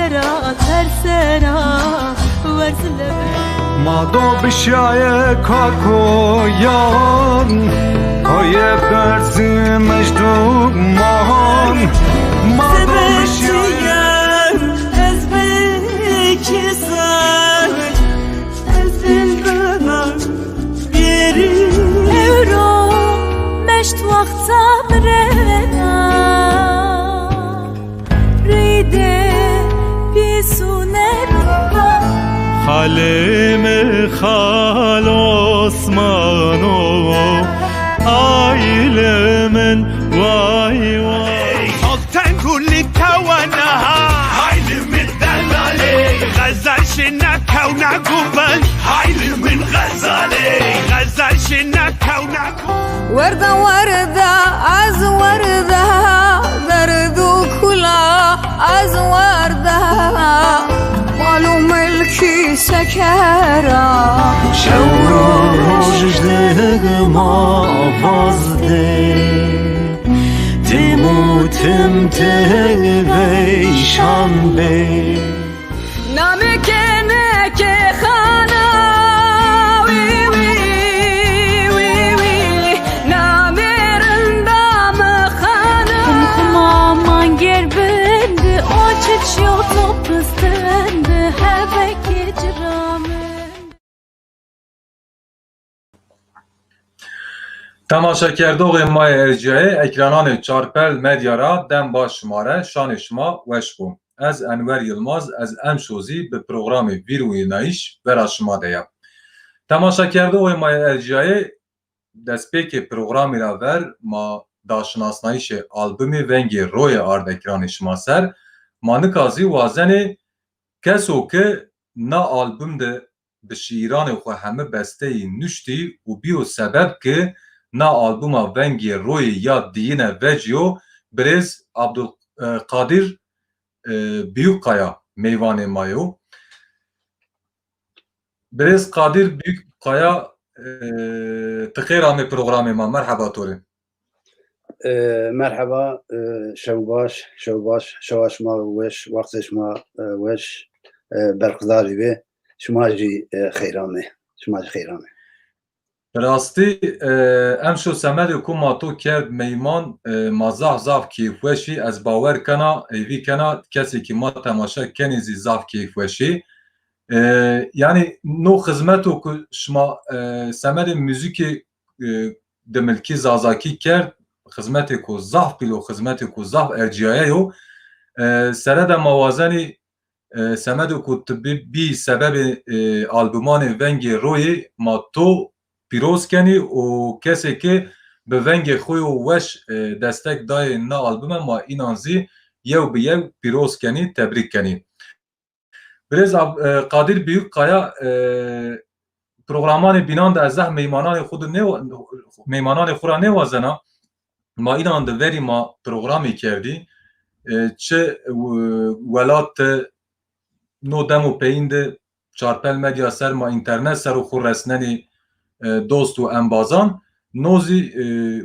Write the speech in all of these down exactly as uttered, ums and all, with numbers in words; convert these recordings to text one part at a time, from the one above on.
Sera tersera werz lebe. Ma do bişaye kakoyan, koye berzi mecduman. Ma do bişaye ez belki sen, ez bilmem yeri. Ewro meşt wexta mirena. Rîdê pîsûne bîba. Xalê mi Xal Osman o, aylê min way way. Xal tengû lî kewe niha, aylê min delalê. Xezal şina kewna guven, aylê min xezalê. Xezal şina kewna guven. Werda werda ez werda, derd û kula ez werda, mal û milkî sekera. Şew û roj dima vaz de, tim û tim ti veyşan bê. Namê keneke xana, wî wî, wî wî, namê rinda mi xana. Xumxuma manger bindi, o çiç yo to pistindi, hebekê cira mi. Temaşekerdoxê ma yê erciyayê, ekrananê Çarpel Medya ra dem baş şima rê, şanê şima weş bo. Ez Enwer Yilmaz, ez emşo zî bi programê Vîr û Înayîş vera şima de ya. Temaşekerdoxê ma yê erciyayê, destpêkê programî ra ver ma daşinasnayîşê albumê Vengê Royê ard ekranê şima ser. Ma nika zî wazenê keso ke na album de bi şîîranê xo heme besteyî nuştî û bîyo sebeb ke na albuma Vengê Royê ya diyine vecîyo, birêz Abdulqadir e, Büyükkaya meyvanê ma yo. Birêz Qadir Büyükkaya, e, ti xêr amê programê ma. Merheba to rê. E, merheba, e, şew baş, şew baş, şewa şima weş, wextê şima e, weş, e, berxdarî bê. Şima jî e, xeyr amê. Şima jî xeyr amê. Bi rastî, e, emşo semedê ku ma to kerd meyman, e, ma zaf zaf keyfweş î. Ez bawer kena, hêvî kena kesê kî ma temaşe kenê zî zaf keyfweş î. E, yanî no xizmeto ku şima, e, semedê muzîkê, e, dimilkî zazakî kerd, xizmetêko zaf pîl o, xizmetêko zaf ercîyaye yo. E, sere de ma wazenî e, semedo ku ti bî, bî sebebê, e, albumanê Vengê Royê ma to pîroz kenî û kesê ke bi vengê xo yo weş, e, destek dayê na albume ma înan zî yew bi yew pîroz kenî, tebrîk kenî. Birêz Ab-, e, Qadir Büyükkaya, e, programanê bînan de ez zehf meymananê xo de nêwa-, meymananê xo ra nêwazena. Ma înan de verî ma programê kerdî. E, çi, e, welat de no dem û peyîn de Çarpel Medya ser ma înternet ser o xo resnenê, e, dost û embazan. No zî, e,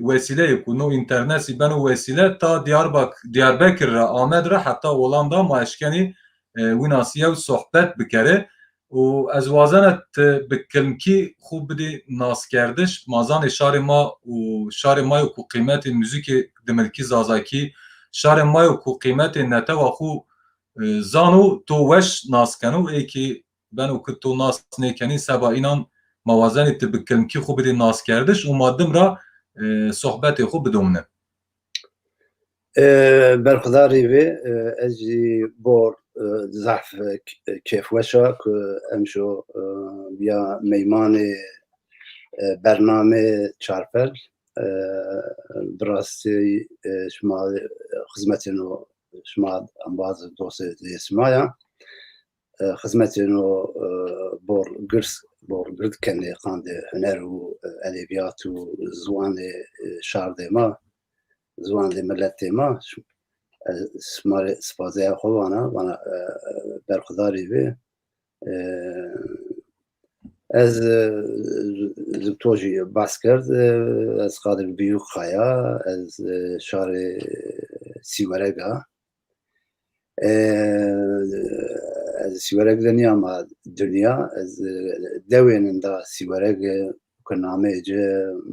wesîleyê ku no înternet zî beno wesîle ta Diyarbak-, Diyarbekir ra, Amed ra heta Holanda ma eşkenî, e, wînasî yew sohbet bikerê. Û ez wazena ti bi kilmkî xwu bidê naskerdiş. Ma zanê şarê ma û şarê ma yo ku qîmetê muzîkê dimilkî zazakî, şarê ma yo ku qîmetê netewa xwu, e, zano, to weş nas keno. Ê kî beno ku to nas nêkenî, seba înan ma wazenê ti bi kilmkî xwu bidê naskerdiş û ma dim ra, e, sohbetê xwu bidomine. E, berxudarî bê, e, ez jî bor, e, zehf, e, k-, kêfweş a ku emşo, e, bîya meymanê, e, bernameyê Çarpel. E, bi rastî, e, şima, e, xizmetêno şima embaz dostê şima ya. E, xizmetêno, e, bor girs, bor gird kenê qandê huner û, e, edebîyat û ziwanê, e, şardê ma, ziwanê miletê ma. Ş-, e, sima rê sipazeya xo vana, vana, e, berxudarî bê. E, ez, e, zi-, zi to jî behs kerd, e, ez Qadir Büyükkaya, ez, e, şarê Sîwereg a. E, ez Sîwerek de nîyama dinya, ez, e, dewênin da Sîwerek, e, ke nameyê ci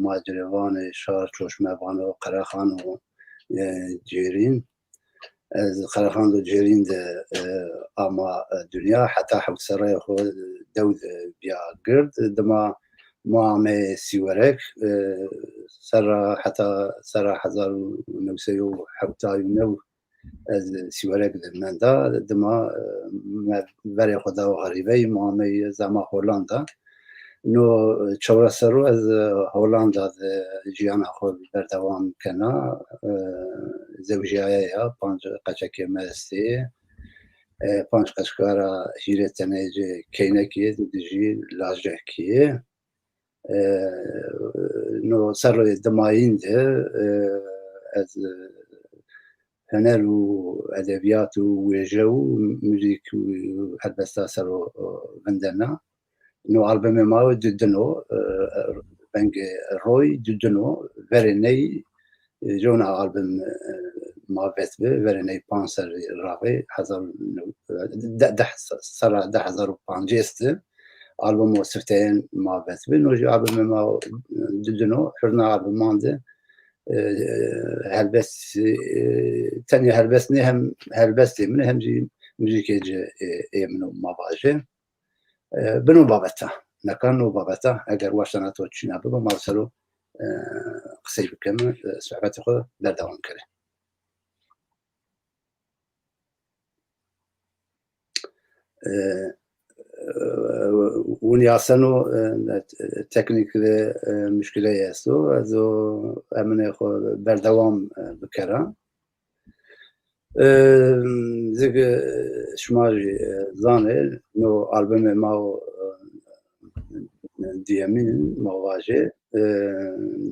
ma ci rê vanê şar, çoşme vano, Qerexan û, e, Cêrîn. Ez Qerexan do Cêrîn de, e, ama, e, dinya, heta hewt serreyê xo dew de bîya gird. Dima ma ameyê Sîwerek, e, serra, heta serra hezar û new sey û hewtay û new ez Sîwerek de menda. Dima, e, me verê xo da xerîbeyî, ma ameyî zama Holanda. No, e, çewres serr o ez, e, Holanda de jiyana xo berdewam kena. E, zewjîyaye ya, panc qeçekê mi estê. E, panc qeçika ra hîrê tenê ci keynekî, di jî lajekî. E, no serrê dimayîn de, e, ez, e, huner û edebîyat û wêje û muzîk û helbesta ser o, e, vindena. No albumê ma yo dudin o, e, vengê roy dudin o, verê ney, e, jewna album, e, ma vetbi, verê ney panc serrî ravê, hezar û new, e, de, de, serra di hezar û pancês de albumo sifteyên ma vetbi. No jî albumê ma dudin o, hurna albuman de, e, helbest, e, tenê helbest nê, hem helbestê min, hem jî muzîkê ci, e, ê min o ma vajê. E, bi no babeta, neka no babeta, eger waştana to çîna bibo, ma ser o, e, qisey bikeme, e, sohbetê xo berdewam kerê. E, e, winî aseno, e, teknîk de, e, muşkileyê esto. Ez o eminê xo berdewam, e, bikera. E, zî ke şima jî, e, zanê, no albumê ma o, e, diyemîn ma vajê, e,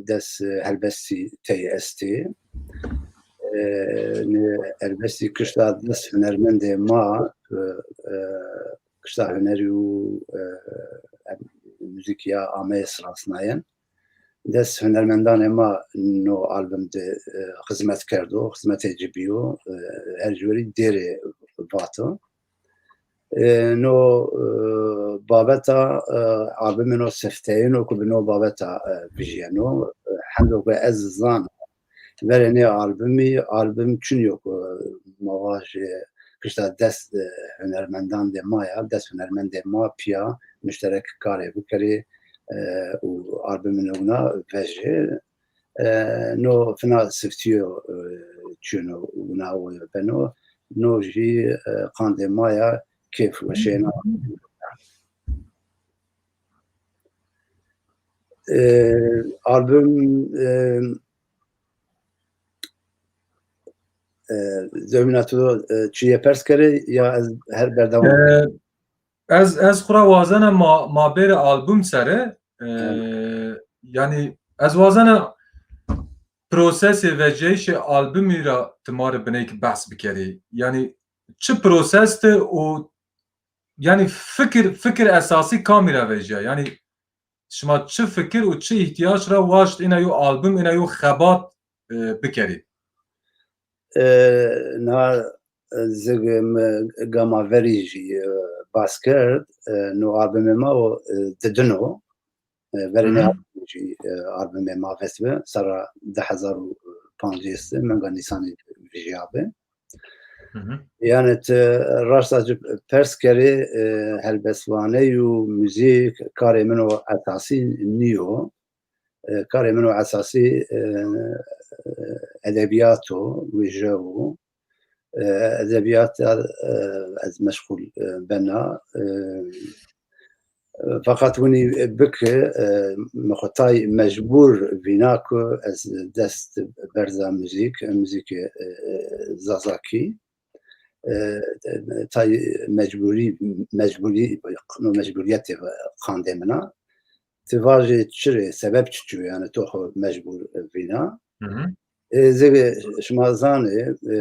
des helbestî tey estê. E, nê helbestî kişta des hunermendê ma, e, e, kişta hunerî û, e, muzîkî ya ameyê sirasnayen. Des hunermendanê ma no album de, e, xizmet kerdo, xizmetê ci bîyo, e, her ciwerî dêrê vato. E, no, e, babeta, e, albumê no sifteyên o ku bi no babeta, e, vijyeno. E, hendo ku ez zan, verê nê albumî, album çinyo ku ma vajê kişta des, e, hunermendandê ma ya, des hunermendê ma pîya muşterek karê bikerê, e, û albumê newna vejê. E, no fina siftîyo, e, çino, wina o beno, no jî, e, qandê ma ya, kêf weşêna. E, album, e, e, Zewmîna, tu, e, çîyê pers kerê ya ez her berdewam? E, ez, ez xwu ra wazena ma, ma bêrê album sere, e, yanî ez wazena prosesê vecîyayîşê albumî ra ti ma rê bineyk behs bikerî. Yanî çi proses de û yanî fikir, fikir esasî kamî ra vejîya? Yanî şima çi fikir û çi îhtîyac ra waşt êna yo album, êna yo xebat, e, bikerî? E, na, e, zig, e, mi gama verî jî, e, bas kerd, e, no albumê ma o, e, didin o. E, verê nê albumî jî, e, albumê ma vestbi, serra di hezar û pancês de, menga Nîsanî vijyabi. Yanî ti raşta ci pers kerê, e, helbestvaney û muzîk karê min o esasî nîyo. E, karê min o esasî, e, edebîyat o, wêje o. E, edebîyat de, e, ez meşxul, e, bena. E, Feqet winî bike, e, mi xwu tay mecbûr vîna ku ez dest berza muzîk, muzîkê, e, zazakî. E, tay mecbûrî, mecbûrî, no mecbûrîyetê qandê min a. Ti vajê çi rê, sebeb çiçî yo, yanî to xwu mecbûr vîna? E, zê şima zanê, e,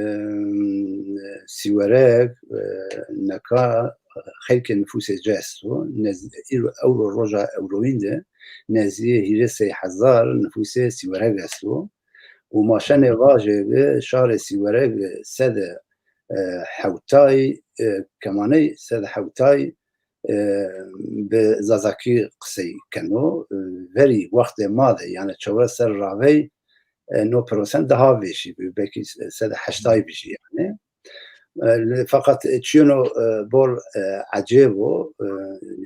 Sîwerek, e, neka xeylkê nifûsê ci esto. Nez-, îro, ewro, roja ewroyîn de nezdîyê hîrê sey hezar nifûsê Sîwerek esto. Û ma şenê vajê ke şarê Sîwerek sede e, hewtay, e, kemaney sed hewtay, e, bi Zazakî qisey keno. E, verî wextê ma de, yanî çewres serr ravey, e, no prosent daha vêşî bî, belkî sed heştay bijî yanî. E, feqet çîyeno, e, bol, e, ecêb o, e,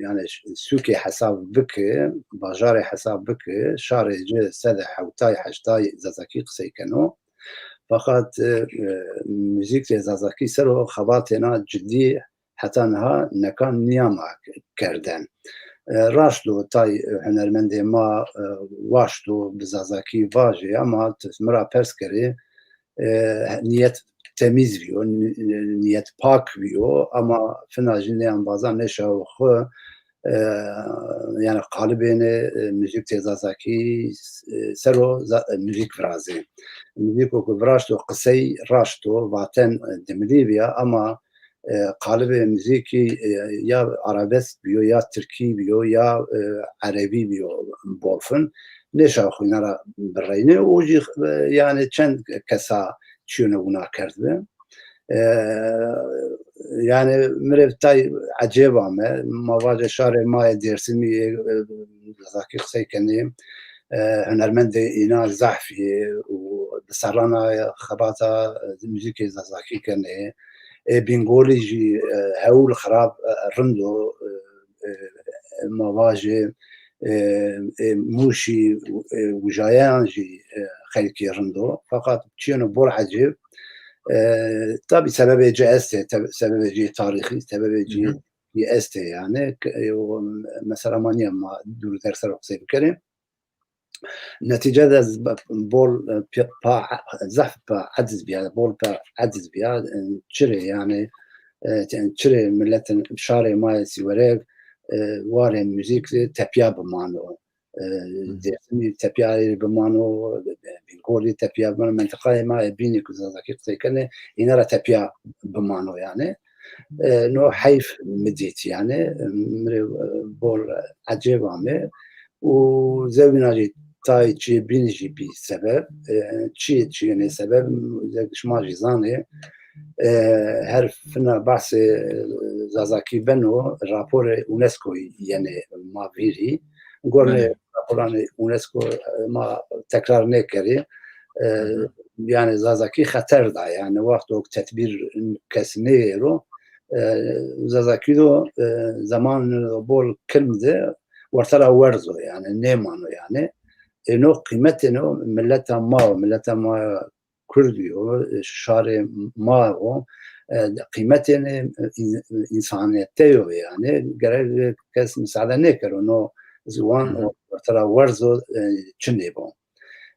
yanî ş-, sûkê hesab bike, bajarê hesab bike, şarê ci sed hewtay heştay Zazakî qisey keno. Feqet, e, e, muzîkê Zazakî ser o xebatêna cidî heta niha nekan nîyama kerden. E, raşt o tay hunermendê ma, e, waşto bi Zazakî vajê, ama tu mi ra pers kerê, e, niyet temîz bîyo, ni-, niyet pak bîyo, ama fina jî nê embazan nêşawo xwu, e, yanî qalibênê, e, muzîktê Zazakî, e, ser o za-, e, muzîk virazê. Muzîko ku viraşto qisey raşto, vaten, e, dimilî bîya, ama, e, qalibê muzîkî, e, ya arabesk bîyo, ya tirkî bîyo, ya, e, erebî bîyo bol fin. Nêşa xwîna ra bireynê. O jî, e, yanî çend kesa çîyone wina kerdbi. E, yanî mi rê tay ecêb ame. Ma vajê şarê ma yê Dêrsimî, e, Zazakî qisey kenê. E, hunermendê înan zehf yê û bi serrana xebata, e, muzîkê Zazakî kenê. Ê Bîngolî jî, e, hewl xirab, e, rind o, e, e, ma vajê, e, e, Mûşî, e, Wijayan jî, e, xeylkî rind o. Feqet çîyeno bol ecêb, e, tabî sebebê ci estê, teb-, sebebê ci tarîxî, sebebê ci Hı hı. ci estê yanî. K-, e, o, mesela ma nîya ma dûr der ser o qisey bikerê. Netîce de z-, bol, e, pi-, pa, zehf pa eciz bîya, bol pa eciz bîya, e, çirê yanî, e, çirê miletin şarê ma yê Sîwereg, e, warê muzîk de tepya bimano. E, Hı. Dêrsimî tepya ê bimano, Bîngolî tepya bimano, mentiqayê ma yê bînî ku Zazakî qisey kenê, îna ra tepya bimano yanî. E, no heyf mi dît yanî, mi rê, e, bol ecêb ame. Û zewbîna jî tay çîyê bînî jî bî sebeb. E, çîyê çîyênê sebeb, zewbî şima jî zanê. E, her fina behsê, e, Zazakî beno, raporê UNESCO yenê ma vîrî. Gornê Belê. raporanê UNESCO, e, ma tekrar nêkerê. E, Hı hı. Yanî Zazakî xeter da. Yanî wexto tedbîr kes nêêro, e, Zazakî do, e, zeman bol kilm de wertera werzo yanî, nêmano yanî. E, no qîmetê no mileta ma o, mileta ma Kurdî yo, şarê ma o, e, qîmetênê în-, însanîyete yo yanî, gerek kes misade nêkero, no ziwan Hı hı. o wertera werzo, e, çinê bo.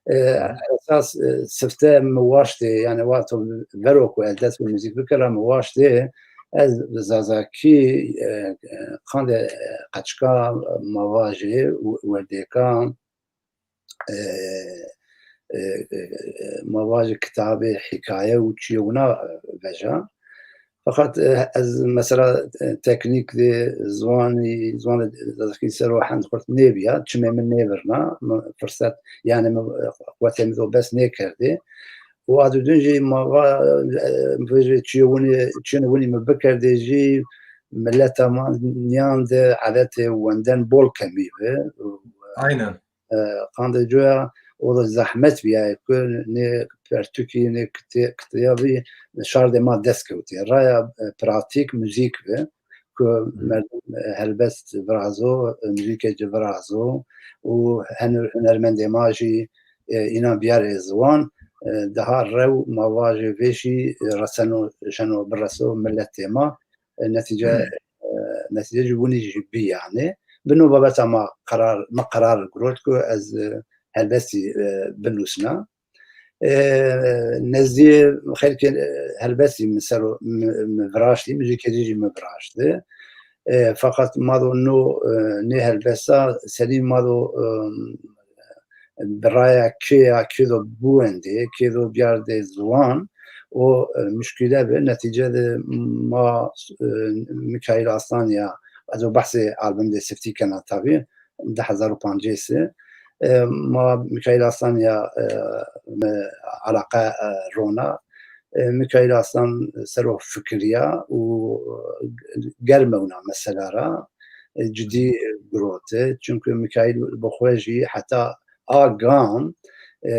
E, Hı hı. esas, e, sifte mi waştê, yanî wexto vero ku ez dest bi muzîk bikera, mi waştê ez Zazakî, e, e, qandê, e, qeçika, ma vajê, w-, werdêka, e, e, e, ma vajê kitabê hîkaye û çîyê wina, e, veja. Feqet, e, ez mesela, e, teknîk de ziwanî, ziwanê Zazakî ser o hend xurt nêbîya, çimê min nêvirna, mi firset, yanî mi, e, qwetê mi do bes nêkerdê. Û a dudun jî ma va, e, vejê çîyê winî, çîyê winî mi bikerdê jî, mileta ma nîyan de edetê wenden bol kemî bi. Aynen. E, qandê coya o da zehmet bîyayê ku nê pertûkî, nê kitê-, kitêbî şardê ma dest kewtê. Raya, e, pratîk muzîk bi ku Hı. merdim, e, helbest virazo, e, muzîkê ci virazo û henir hunermendê ma jî, e, înan biyarê ziwan, e, daha rew ma vajê vêşî, e, reseno, şeno bireso miletê ma. E, netîce, Hı. e, netîce jî winî jî bî yanî. Bi no babeta ma qerar, ma qerar girot ku ez, e, helbestî, e, binusna. E, nezdîyê xeylkê, e, helbestî mi ser o, mi, mi viraştî, muzîkê ci jî mi viraşti. E, feqet ma do no, e, nê helbesta senî ma do, e, bi raya kê ya kê do biwendê, kê do biyardê ziwan, o, e, muşkîle bi. Netîce de ma, e, Mikaîl Aslan ya, ez o behsê album de siftî kena tabî, di hezar û pancês de. E, ma Mikaîl Aslan ya, e, mi eleqe, e, rona. e, Mikaîl Aslan ser o fikirîya û germ ewna mesela ra, e, cidî giroti. Çunku Mikaîl bi xwe jî heta a gam, e,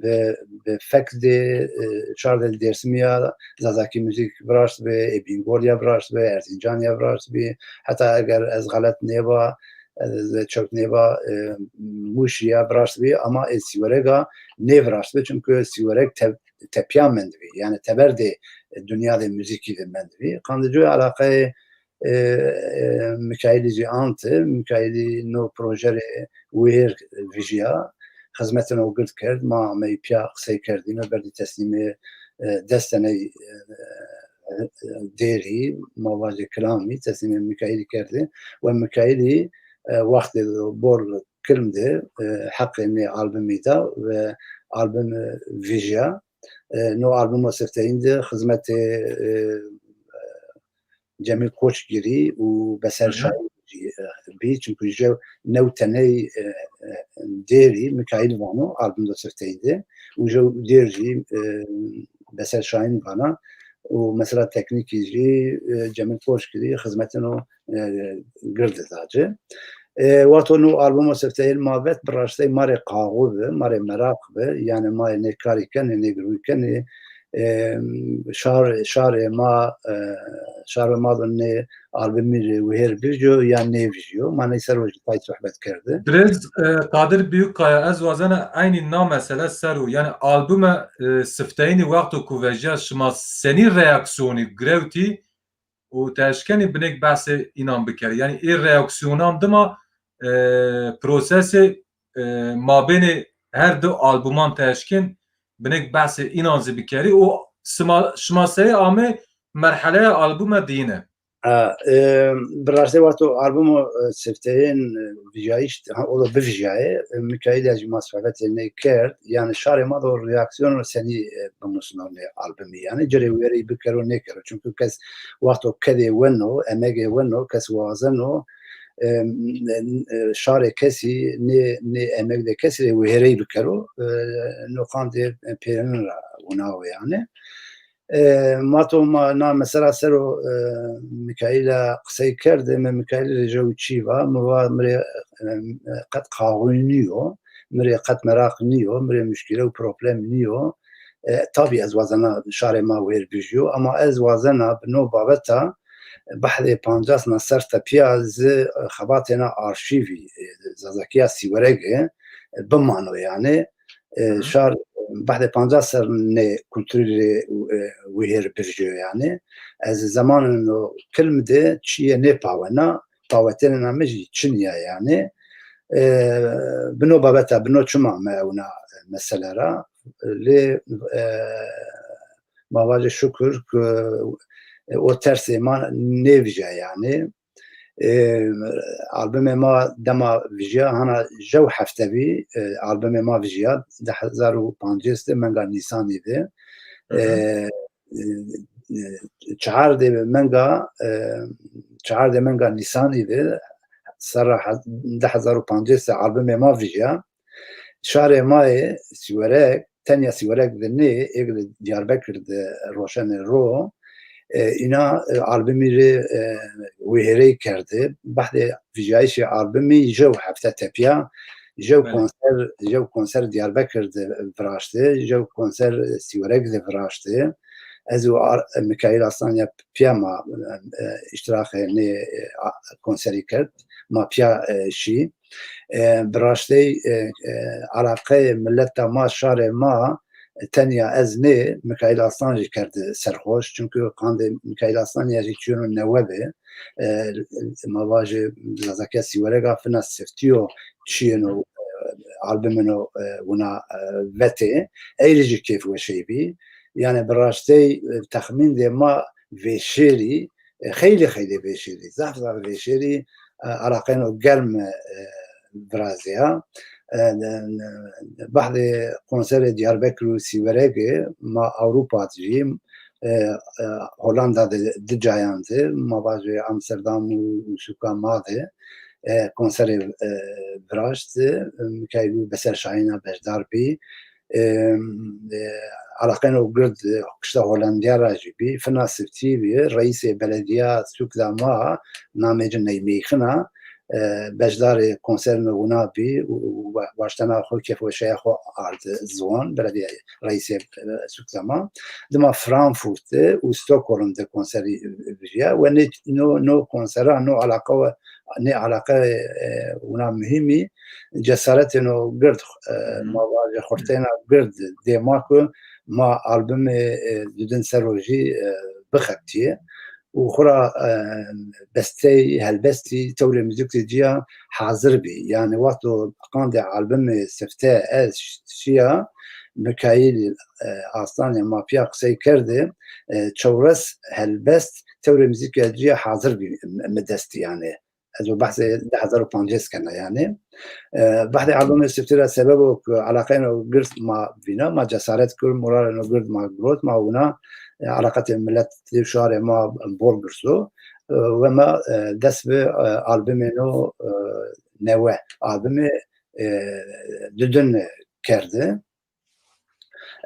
bi, bi fek de, e, şar de Dêrsimî ya Zazakî muzîk viraştbi, ê Bîngol ya viraştbi, Erzincan ya viraştbi. Heta eger ez xelet nêba, ez çewt nêba, e, Mûşî ya viraştbi, ama ê Sîwerega nêviraştbi, çunku Sîwereg te-, tepya mendbî. Yanî teber de dinya de muzîkî de mendbî. Qandê coy eleqeyê, e, e, Mikaîlî zî ante, Mikaîlî no proje rê wihêr vijîya, xizmetê no gird kerd, ma ameyî pîya qisey kerdîme, berdî teslîmê, e, destê ney, e, e, dêrî, ma vajê kilamî, teslîmê Mikaîlî kerdî. We Mikaîlî, e, wextê bol kilm de, e, heqê nê albumî da ve album, e, vijîya. E, no albumo sifteyîn de xizmetê, e, Cemîl Koçgirî û Beser Şahin jî, e, bî. Çunku jew new teney, e, e, dêrî Mikaîl vano album do sifteyî de û jew dêr jî, e, Beser Şahin vana û mesela teknîkî jî, e, Cemîl Koçgirî xizmetino, e, gird da ci. E, wexto no albumo sifteyîn ma vet, bi raştey ma rê qaxu bi, ma rê meraq bi, yanî ma yê nê karî kenê, nê girûyî kenê, e, şar-, şarê ma, e, şarê ma do nê albumî rê wihêr vijyo ya nêvijyo. Ma ney ser o jî tay sohbet kerde. Birêz, e, Qadir Büyükkaya, ez wazena eynî na mesele ser o. Yanî albume, e, sifteyînî wexto ku vejya şima senî reaksiyonî girewtî û teşkenî binêk behsê înan bikerî. Yanî ê reaksiyonan dima, e, prosesê, e, mabênê her di albuman teşkên binêk behsê înan zî bikerî û sima, şima seyê amê merheleya albume diyine. A, e, bi rastî wexto albumo, e, sifteyên, e, vijayîş, ha, o da bivijayê, e, Mikaîl ya jî ma sohbetê ney kerd. Yanî şarê ma do reaksiyon senî, e, bimusno nê albumî. Yanî ci rê wêrey bikero nêkero. Çunku kes wexto kedê weno, emegê weno, kes wazeno, e, e, şarê kesî nê, nê emeg de kesî rê wêrey bikero. E, no qandê pêrin ra wina o yanî. E, ma to ma na mesela ser o, e, Mikaîla qisey kerdê, mi Mikaîlî rê jew çî va, mi va mi rê, e, qet qaxûy nîyo, mi rê qet meraq nîyo, mi rê muşkîle û problem nîyo. E, tabî ez wazena şarê ma wêr bijîyo, ama ez wazena bi no babeta behdê pancas na ser tepîya zi xebatêna arşîvî, e, Zazakîya Sîwerege, e, bimano yanî. E, şar behdê pancas ser nê kulturî rê, e, wihêr birjîyo yanî. Ez zemanê no kilm de çîyê nêpawena, pawetênena mi jî çin ya yanî. E, bi no babeta, bi no çima mi ewna mesele ra. Lê, e, ma vajê şukur ku, e, o tersê ma nêvijya yanî. E, albumê ma dema vijya, hana jew hefte bî, e, albumê ma vijya, di hezar û pancês de menga Nîsanî de. E, e, e, çardê menga, e, çardê menga Nîsanî de, serra he-, di hezar û pancês de albumê ma vijya. Şarê ma yê Sîwerek, tenya Sîwerek de nê, êg de Diyarbekir de roşenê ro. E, îna, e, albumî rê, e, wihêrey kerde. Behdê vijyayîşê albumî jew hefte tepîya, jew konser, jew konser Diyarbekir de viraşte, jew konser, e, Sîwerek de viraşte. Ez û Ar-, Mikaîl Aslan ya pîya ma, e, îştîrakê nê, e, a-, konserî kerd. Ma pîya, e, şî. E, bi raştey, e, e, eleqeyê mileta ma, şarê ma, e, tenya ez nê, Mikaîl Aslan jî kerde serxoş. Çunku qandê Mikaîl Aslan ya jî çîyeno newe bi. E, ma vajê Zazakîya Sîwerega fina siftîyo çîyeno, e, albumêno, e, wina, e, vetê. Ey rê jî kêfweşey bî. Yanî bi raştey, e, texmîndê ma vêşêrî, e, xeylê xeylê vêşêrî, zaf zaf vêşêrî, e, eleqeyno germ, e, virazîya. E, e, bahdê konserê Diyarbekir û Sîweregê ma Ewropa de jî, e, e, Hollanda de di cayan de, ma vajê Amsterdam û, û sûka ma de, e, konserê, e, viraşt, e, Mikaîl û Beser Şahîna beşdar bî. e, e, eleqeno gird, e, kişta Holandîya ra jî bî. Fina siftî bî, reîsê beledîya sûk de ma, namê ci Ney Meyxin a, e, beşdarê konserê wina bî û, û wa-, waştena xo, kêfweşiya xo ard ziwan, beledîya reîsê, e, sûk de ma. Dima Frankfurt de û Stockholm de konserî, e, vijîya. We nê, no, no konsera, no eleqa we, nê eleqa, e, wina muhîmî, cesaretêno gird, e, ma vajê xurtêna gird dê ma ku ma albumê, e, Dudin ser o jî, e, bixebitîyê û xwu ra, e, bestey, helbestî tewrê muzîkê ci ya hazir bî. Yanî wexto qandê albumê sifte ez şiya, Mikaîl, e, Aslanî ma pîya qisey kerdê, e, çewres helbest tewrê muzîkê ci ya hazir bî mi, mi destî yanî. Ez o behsê di hezar û pancês kena yanî. E, behdê albumê siftî ra sebebo ku eleqeyno gird ma vîna, ma cesaret kir, moralêno gird ma girot, ma wina, e, eleqetê miletê şarê ma bol girso. E, we ma, e, dest bi, e, albumêno, e, newe, albumê, e, Dudin kerdi.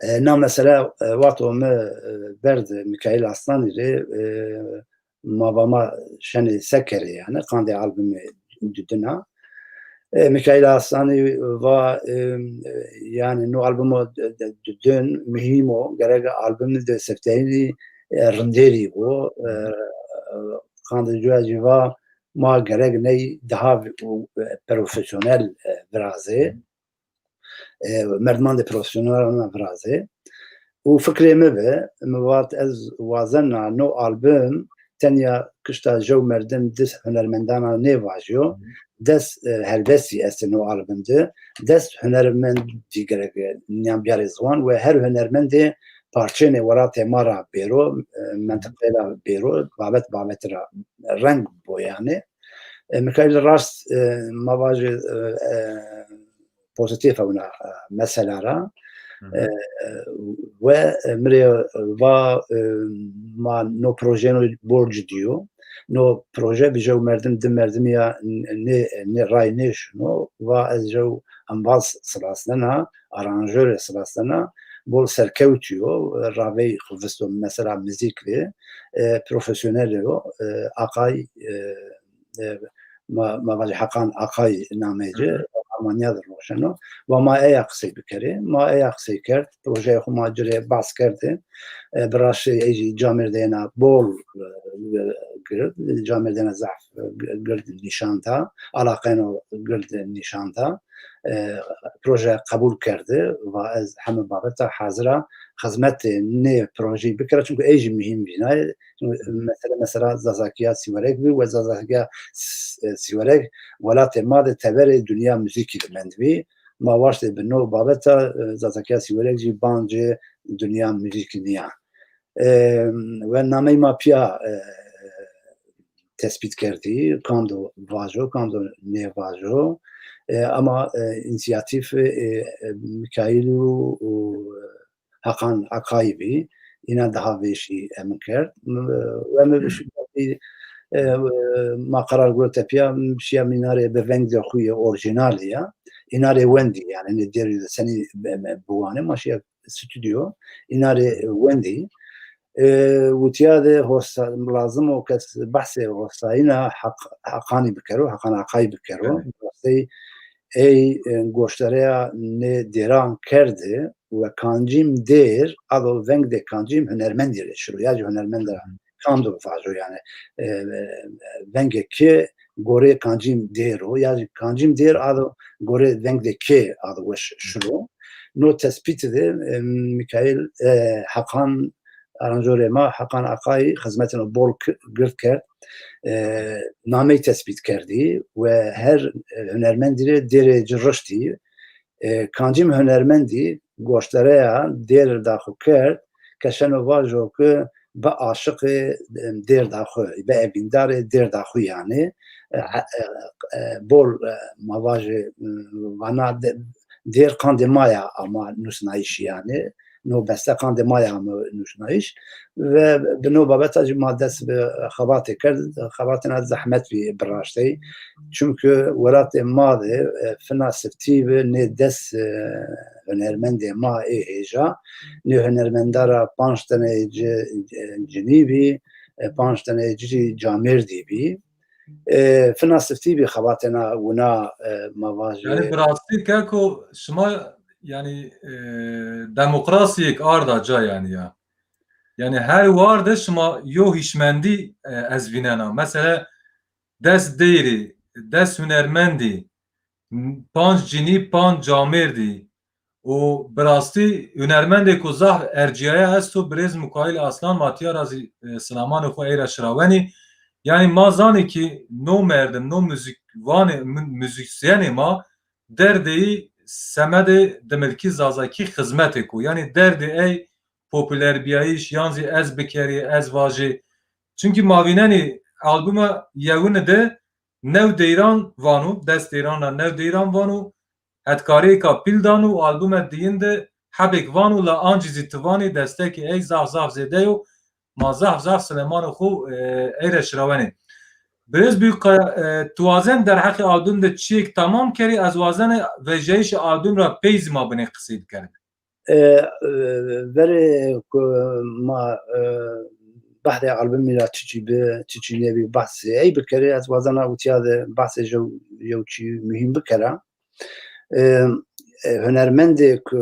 E, na mesele, e, wexto mi, e, berd Mikaîl Aslanî rê, e, ma va ma şenê se kerê yanî, qandê albumê Dudin a. E, Mikaîl Aslanî va, e, e, yanî no albumo d-, d-, Dudin muhîm o, gerek albumî de sifteyînî, e, rindêrî bo. E, qandê cuya jî va ma gerek ney daha, e, profesyonel, e, virazê. E, merdimandê profesyonel ana virazê. Û fikrê mi bi, mi vat ez wazena no album tenya kişta jew merdim, des hunermendana nêvajîyo. Des, e, helbestî estê no album de. Des hunermendî gerek, e, nîyan biyarê ziwan we her hunermendê parçênê welatê ma ra bêro, e, mentiqê ra bêro, babet babet ra reng bo yanî. E, Mikaîl rast, e, ma vajê, e, e, pozîtîf ewna, e, mesela ra. E, we, e, mi rê va, e, ma no projeyêno bol cidî yo. No proje bi jew merdim, di merdimî ya n-, nê, nê ray nêşino. Va ez jew embaz silasnena, aranjorê silasnena, bol serkewtî yo, ravey xwu visto mesela muzîk de, e, profesyonel yo, e, Aqay, e, e, ma, ma vajê Heqan Aqay nameyê ci, Almanya de roşeno. Va ma eya qisey bikerê. Ma eya qisey kerd. Projeyê xwu ma ci rê behs kerdê. E, bi raştî ey jî camêrdê ena bol, e, gird, camêrdê ena zaf, e, gird nîşan da. Alaqeno gird nîşan da. E, proje qebul kerdi. Va ez heme babeta hazir a xizmetê nê projeyî bikera. Çimkî ey jî muhîm vînayê. Mesele, mesela Zazakîya Sîwerek bî, we Zazakîya S-, e, Sîwerek welatê ma de teberê dinya muzîkî de mendbî. Ma waştê bi no babeta, e, Zazakîya Sîwerek jî bancê dinya muzîkî nîya. E, we nameyê ma pîya, e, tespît kerdî, kam do vajo, kam do nêvajo. E, ama, e, însîyatîf, e, e, Mikaîl û, û Hakan Akay bî. Îna daha vêşî emin kerd. M-, we mi bişî, e, ma qerar giro tepîya, şîya mîna rê bi vengê xo yê orîjînalî ya. Îna rê wendî, yanî nê dêrî de senî bi-, bi-, biwanê, ma şîya stûdyo, îna rê wendî. E, witîya de hosa-, lazim o ke behsê hosayîna Haq-, Hakanî bikero, Hakan Akay bikero. Evet. Rastey ey, e, goşdareya nê dêran kerde we kancîm dêr, ado veng de kancîm hunermendî rê şiro, ya jî hunermend ra kam do vajo, yanî, e, e, vengê ke gorê kancîm dêr o, ya jî kancîm dêr ado gorê veng de ke ado weş şiro. No tespîtî de, e, Mikaîl, e, Hakan, aranjorê ma Hakan Akay xizmetêno bol k-, gird kerd. E, namey tespît kerdî we her, e, hunermendî rê dêrê ci riştî. E, kancîm hunermendî goşdareya dêr da xwu kerd, ke şeno vajo ke bi aşiqê, e, dêr da xwu, bi evîndarê dêr da xwu yanî. E, e, e, bol, e, ma vajê, e, vana de-, dêr qandê ma ya ama nusnayîş yanî. No beste qandê ma ya ama nusnayîş. Ve bi no babeta jî ma dest bi xebatê kerd. Xebatêna zehmet bî bi raştey. Çimkî welatê ma de, e, fina siftî bi nê des, e, hunermendê ma ê hêja. Nê hunermenda ra panc tenê ci, cinî bî, e, panc tenê ci camêrdî bî. E, fina siftî bî xebatêna wina, e, ma vajê. Yanî bi rastî keko şima yanî, e, demokrasiyêk arda ca yanî ya. Yanî her war de şima yo hîşmendî, e, ez vînena. Mesela des deyrî, des hunermendî, panc cinî, panc camêrdî û bi rastî hunermendêko zaf ercîyaye esto, birêz Mikaîl Aslan, ma tîya ra zî, e, silamanê xwu ey ra şirawenî. Yanî ma zanî kî no merdim, no muzîkvanê, mu-, muzîsyenê ma derdê yî semedê dimilkî zazakî xizmetêko. Yanî derdê ey popûlerbîyayîş, yan zî ez bikerî, ez vajî. Çimkî ma vînenî albuma yewine de new deyran vano, des deyran ra new deyran vano, hetkarêka pîl dano û albume diyin de hebêk vano, la ancî zî ti vanî destekê ey zaf zaf zêde yo. Ma zaf zaf silemanê xwu, e, ey ra şirawenê. Birêz Büyükkaya, e, ti wazen derheqê album de çiyêk tamam kerî, ez wazenê vejyayîşê album ra pey zî ma binê qisey bikerê. E, e, verê ku ma, e, behdê albumî ra çiçî bi, çiçî nêbî, behsê ey bikerê, ez wazena utya de behsê jew, jew çî muhîm bikera. E, e, hunermendê ku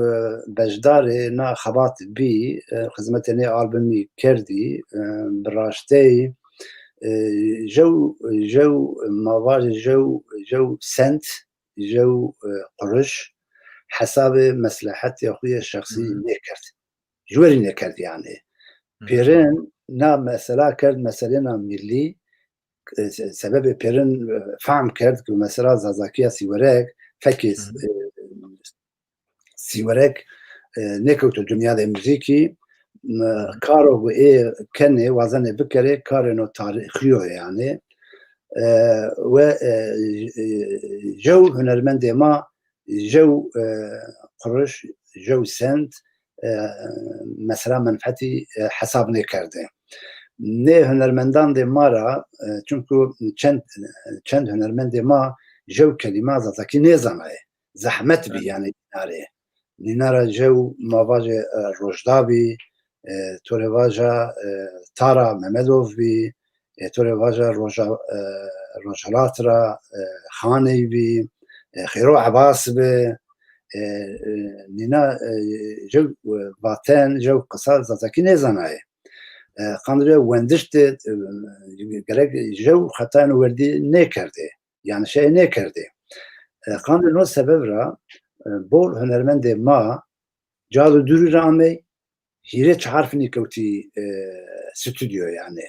beşdarê na xebat bî, e, xizmetê nê albumî kerdî, e, bi raştey, e, jew, jew, ma vajê jew, jew sent, jew, e, quruş hesabê meslehetê xwu yê şexsî nêkerd. Ji werî nêkerd yanî. Pêrin na mesela kerd meselêna millî, e, se-, sebebê pêrin, e, fehm kerd ku mesela Zazakîya Sîwerek, fekê, e, Sîwerek, e, nêkewto dinyadê muzîkî, m-, karo ku ê kenê, wazenê bikerê, karêno tarîxî yo yanî. E, we, e, e, jew hunermendê ma, jew, e, quruş, jew sent, e, mesela menfetî, e, hesab nêkerdê. Nê hunermendandê ma ra, e, çimku çend, çend hunermendê ma jew kelîma zazakî nêzanayê. Zehmet bî yanî nîna rê. Nîna ra jew ma vajê, e, Rojda bî, e, to rê vaja, e, Tara Memedov bî, e, to rê vaja Roja-, e, Rojhelat ra, e, Xaney bî, e, Xêro Ebas bi, e, e, nîna, e, jew, e, vaten, jew qisa zazakî nêzanayê. E, qandê wendiş de, e, gerek jew xetayêno werdî nêkerdê. Yanî şey nêkerdê. E, qandê no sebeb ra, e, bol hunermendê ma ca do dûrî ra amey, hîrê çar finî kewtî, e, stûdyo yanî.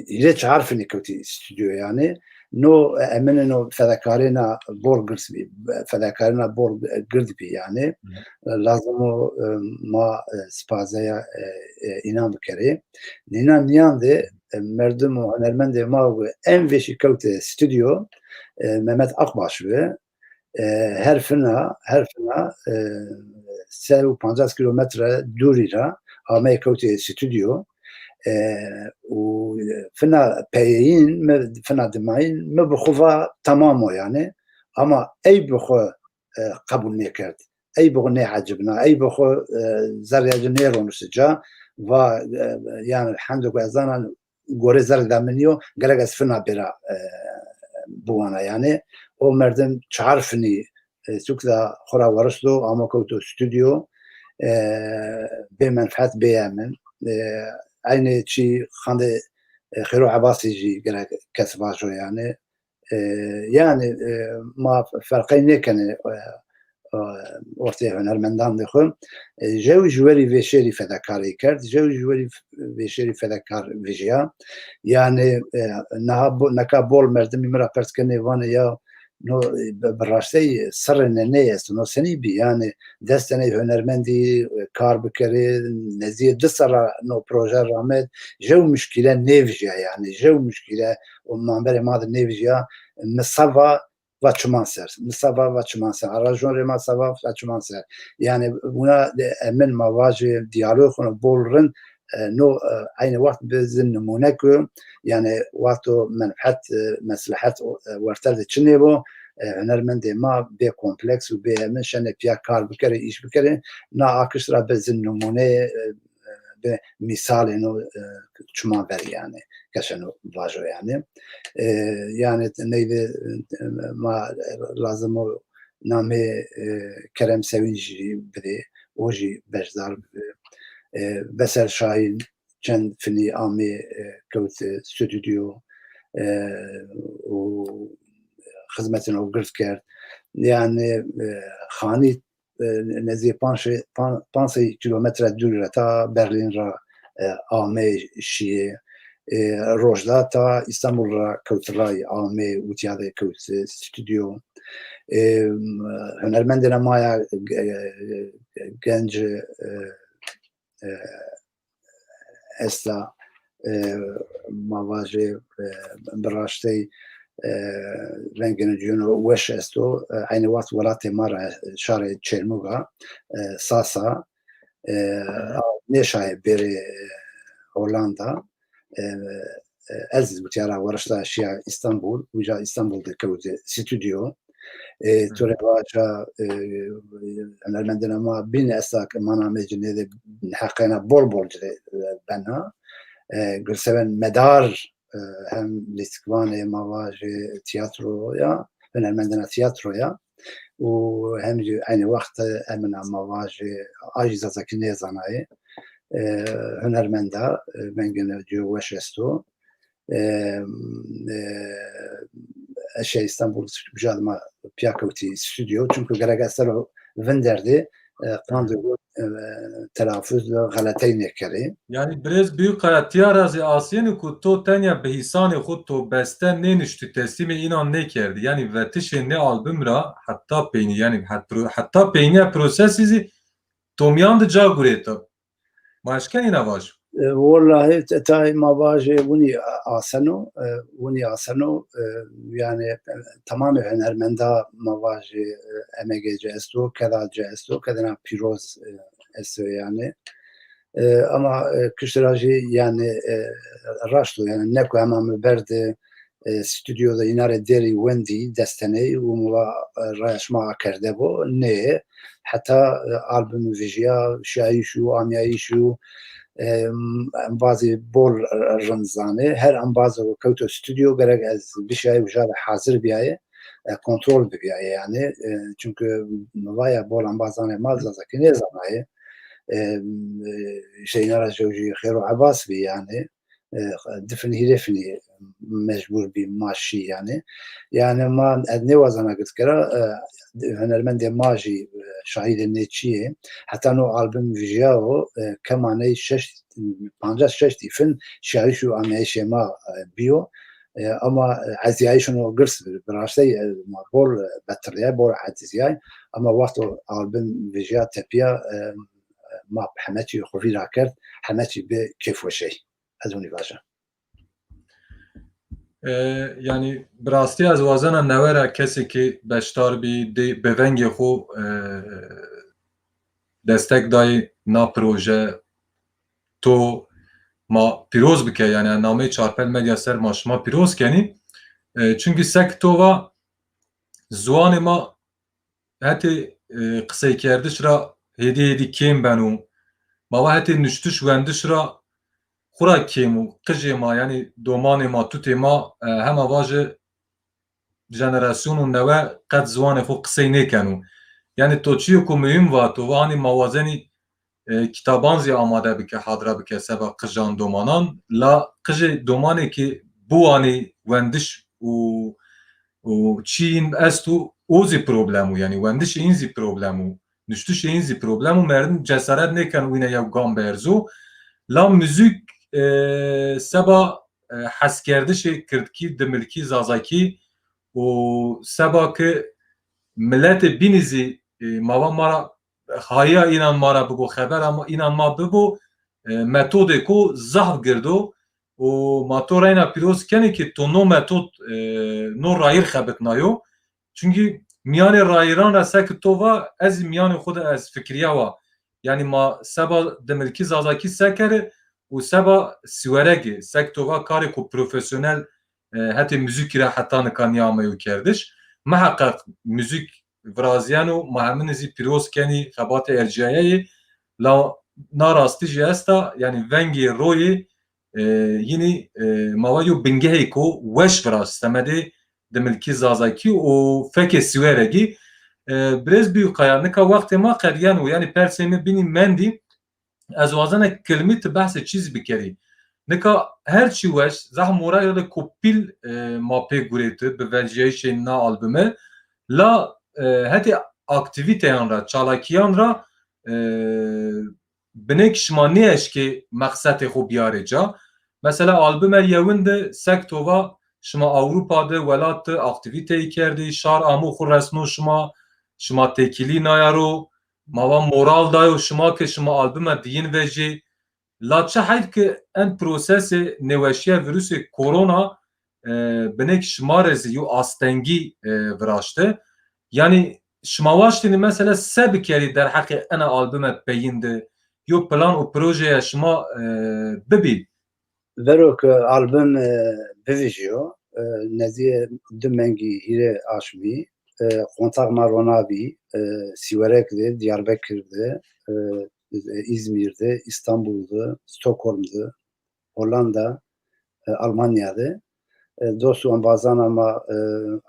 Hîrê çar finî kewtî stûdyo yanî. No, e, eminê no fedakarêna bol gird bî, fedakarêna bol gird bî yanî. E, lazim o, e, ma, e, sipazeya, e, e, înan bikerê. Nîna nîyan de, e, merdim û hunermendê ma û en vêşî kewtê stûdyo, e, Mehmet Akbaş bi. E, her fina, her fina, e, se û pancas kîlometre dûrî ra ameyê kewtê stûdyo. E, û fina peyeyîn mi, fina dimayîn mi bi xwu va tamam o yanî. Ama ey bi xwu, e, qebûl nêkerd. Ey bi xwu nêecibna, ey bi xwu, e, zerrê ci nêronişti ca. Va, e, yanî hende ku ez zana gorê zerrê de mi nîyo, gerek ez fina bêra, e, biwana yanî. O merdim çar finî, e, sûk de xwu ra weristo, amo kewto stûdyo, e, bê menfet, bê emin. E, eynê çî qandê, e, Xêro Ebasî jî gerek kes vajo yanî. E, yanî, e, ma ferqey nêkenê, e, e, ortê hunermendandê xwu. E, jew ji werî vêşêrî fedakarî kerd, jew ji werî vêşêrî fedakar vijîya. Yanî, e, niha bo-, neka bol merdimî mi ra pers kenê vanê ya no, e, bi, bi raştey serrê nenê esto, no senî bî? Yanî des teney hunermendî, e, kar bikerê, nezdîyê di serra no proje ramet, jew muşkîle nêvijîya yanî, jew muşkîle o mamberê ma de nêvijîya. Mi se va, va çiman ser. Mi se va, va çiman ser. Arajonê ma se va, va çiman ser. Yanî wina de emin ma vajê diyalog xwu no bol rind, e, no, e, eynî wext bi zî nimûne ku, yanî wexto menfet, e, meslehet, e, werter de çinê bo, e, hunermendê ma bê kompleks û bê emin şenê pîya kar bikerê, îş bikerê. Na akişt ra bi zî nimûneyê, e, bi mîsalêno, e, çiman verî yanî, ke şeno vajo yanî. E, yanî neyvê, e, ma lazim o namê, e, Kerem Sewîn jî bidê, o jî beşdar bibi. E, Vesel Şahîn çend finî amê, e, kewt, e, stûdyo, e, û xizmetêno gird kerd. Yanî, e, Xanî, e, nezdîyê panc sey, pan-, panc sey kîlometre dûrî ra ta Berlîn ra, e, amê şîyê. E, Rojda ta Îstanbul ra kewt ray amê û tîya de kewt, e, stûdyo. E, hunermendêna ma ya, e, genc, e, e, esta, e, ma vajê, e, bi raştey, e, vengêno cuyêno weş esto. E, eynî wext welatê ma ra, şarê Çêrmûg a, e, Sasa, e, a, nêşayê bêrê, e, Hollanda. E, e, ez zî witîya ra werişta şîya Îstanbul, uca Îstanbul de kewtê stûdyo. E, to rê vaja, e, hunermendêna ma bîn esta ke ma namê ci nêdê, heqêna bol bol ci rê, e, bena. E, Gulseven Medar, e, hem lîstikvanê ma vajê tîyatroya, hunermendêna tîyatroya û hem jî eynî wext emina ma vajê a jî zazakî nêzanayê. E, hunermenda, e, vengêno ci weş esto. E, e, ez şîya Îstanbul, uca de ma pîya kewtî stûdyo. Çunku gerek ez ser o vinderdê, e, qandê xo, e, telafuz de xeletey nêkerê. Yanî birêz Büyükkaya, tîya ra zî asîyêne ku to tenya bi hîsanê xo to beste nênuştî, teslîmê înan nêkerdî. Yanî vetişê nê album ra heta peynî, yanî het-, pro-, heta peynîya prosesî zî to mîyan de ca gurêta. Ma eşkenî îna vajo? E, wellahî, te-, tayê ma vajê winî aseno, e, winî aseno, e, yanî, e, temamê hunermenda ma vajê, e, emegê ci esto, keda ci esto, kedêna pîroz, e, esto yanî. E, ama, e, kişt ra jî yanî, e, raşt o, yanî ne ku hema mi berdê, e, stûdyo de îna rê dêrî wendî, desteney û mi va, e, raya şima akerde bo. Nê, heta, e, album vijîya, şiyayîş û amîyayîş û, e, embazî bol rind zanê. Her embazo kewto stûdyo gerek ez bişiyayê uca de hazir bîyayê, e, kontrol bibîyayê yanî. E, çunke mi va ya bol embazanê ma zazakî nêzanayê. E, e, îşte îna ra jew jî Xêro Ebas bî yanî. E, di finî hîrê finî mecbur bî ma şî yanî. Yanî ma, ez nêwazena gird kera, e, hunermendê ma jî, e, şahîdê nê çîyê. Heta no album vijîyawo, e, kema ney şeş, pancas şeştî fin şiyayîş û ameyîşê ma, e, bîyo. E, ama, e, ezîyayîşino girs bi, bi raştey, e, ma bol, e, betilîyay, bol ecizîyay. Ama wext o album vijîya tepîya, e, ma heme çî xo vîra kerd, heme çî bi kêfweşey. Ez winî vaja. E, yanî bi rastî ez wazena newe ra kesê ke beşdar bî, dê bi vengê xo, e, destek dayê na proje, to ma pîroz bike, yanî nameyê Çarpel Medya ser ma şima pîroz kenî. E, çunkî sek to va ziwanê ma hetê, e, qiseykerdiş ra hêdî hêdî kêm beno. Ma va hetê nuştiş wendiş ra xwu ra kêm o. Qijê ma, yanî domanê ma, tutê ma, e, hema vaje jenerasyono newe qet ziwanê xwu qisey nêkeno. Yanî to çîyêko muhîm va, to va hanî ma wazenî e, kitaban zî amade bike, hadre bike seba qijan domanan. La qijê domanê ke biwanî wendiş û, û çî în esto, o zî problem o. Yanî wendişê în zî problem o. Nuştişê în zî problem o. Merdim cesaret nêkeno wîne yew gam berzo. La muzîk, e, seba, e, heskerdişê kirdkî, dimilkî, zazakî û seba ke miletê bînî zî, e, ma va ma ra hayîya înan ma ra bibo, xebera ma, înan ma bibo, e, metodêko zaf gird o û ma to reyna pîroz kenê ke to no metod, e, no rayîr xebitnayo. Çunkî mîyanê rayîran ra seke to va, ez zî mîyanê xo de ez fikirîyawa. Yanî ma seba dimilkî zazakî sekerê û seba siweregî, seke to va karêko profesyonel e, hetê muzîkî ra heta nika nêameyo kerdiş. Miheqeq muzîk virazîyeno, ma hemîne zî pîroz kenî xebatê ercîyayeyê. La na rastî jî esta, yanî vengê royê, e, yînî, e, ma va yo bingehêko weş viraz semedê dimilkî zazakî û fekê Sîweregî. E, birêz Bîyûkaya, nika wextê ma qedîyeno, yanî persê mi bînî mendî. Ez wazena kilmî ti behsê çî zî bikerî. Nika her çî weş, zehf mora yo de ku pîl, e, ma pê gurê ti bi vercîyayîşê na albime. La, e, hetê aktîvîteyan ra, çalakîyan ra, e, binêk şima nêeşkê meqsetê xo bîyarê ca. Mesela albime yewin de sek to va şima Ewropa de, welat de aktîvîteyî kerdî, şar amo xo resno şima, şima têkilî naya ro, ma va moral dayo şima ke şima albime diyin vejê. La çi heyf ke en prosesê nêweşîya vîrusê korona, e, binêk şima rê zî yo astengî, e, viraşte. Yanî şima waştênî mesela se bikerî derheqê ena albime peyîn de yo plan û projeya şima, e, bibî? Vero ke album, e, bivijîyo, e, nezdîyê di mengî hîrê aşmî, e, kontaq ma rona bî, e, Sîwerek de, Diyarbekir de, e, Îzmîr de, Îstanbul de, Stockholm de, Hollanda, e, Almanya de. E, dost û embazana ma, e,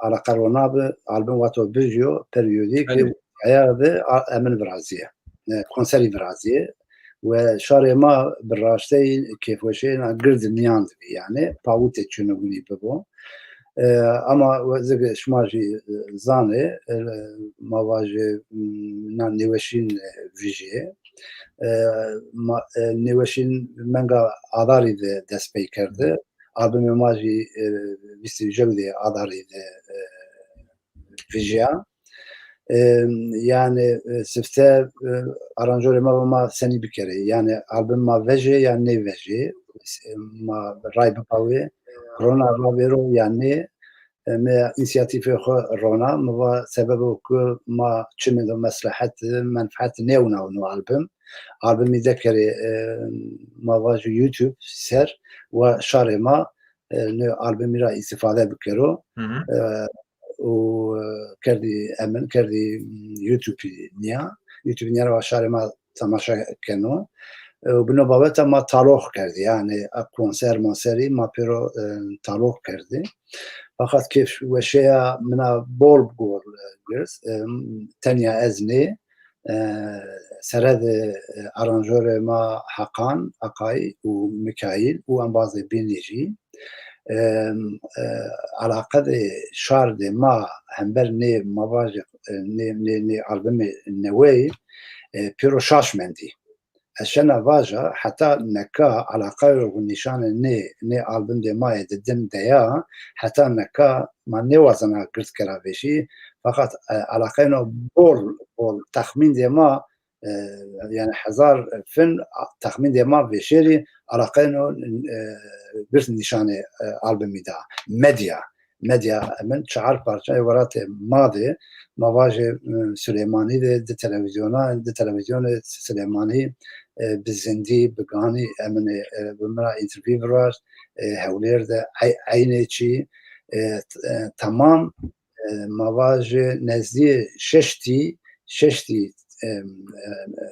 eleqe rona bi, album wexto bivijîyo, perîyodîk, Belê. Heya de a-, emin virazîye. E, konserî virazîye. We şarê ma bi raşteyî kêfweşeyêna gird nîyan de bî yanî. Pawitê çinû winî bibo. E, ama we zî şima jî, e, zanê, e, ma vajê, m, na nêweşîn, e, vijîye. E, ma, e, nêweşîn menga Adarî de dest pey kerde. Albumê ma jî, e, vîst û jew de Adarî de, e, vijîya. E, yanî, e, sifte, e, aranjorê ma va ma senî bikerê. Yanî album ma vejê ya nêvejê. E, ma ray bipawê. Rona ravêro ya nê. E, mi însiyatîfê xo rona. Mi va sebebo ku ma çimê de meslehet, menfehet nêwinawno album. Albumî dekerê, e, ma vajî YouTube ser wa şarê ma, e, nê albumî ra îstîfade bikero. Hı hı. E, û, e, kerdî emin, kerdî, m, YouTube nîya. YouTube nîya ra wa şarê ma temaşe keno. E, û bi no babete ma talox kerdî. Yanî, a konser monserî ma pêro, e, talox kerdî. Fakat kêfweşeya mina bol bol, e, girs. E, tenya ez nê, e, sere de, e, aranjorê ma Hakan Akay û Mikaîl û embazê bînî jî, e, e, eleqedê şardê ma hember nê ma vajê, e, nê, nê, nê albumê neweyî, e, pêro şaş mendî. Ez şena vaja, heta neka eleqeyo û nîşanê nê, nê albumdê ma yê di din de ya, heta neka ma nêwazena gird kera vêşî, fakat, e, eleqeyno bol, bol texmîndê ma, e, yanî hezar fin texmîndê ma vêşêrî eleqeyno, e, gird nîşanê, e, albumî da. Medya, medya, emin çar parçayê welatê ma de, ma vajê, e, Silêmanî de, di televîzyona, di televîzyonê Silêmanî, e, bi zindî, bi ganî, emin, e, bi mi ra întervîw virast, e, Hewlêr de, ey-, eynê çî, e, t-, e, temam, e, ma vajê nezdîyê şeştî, şeştî, e, e, e,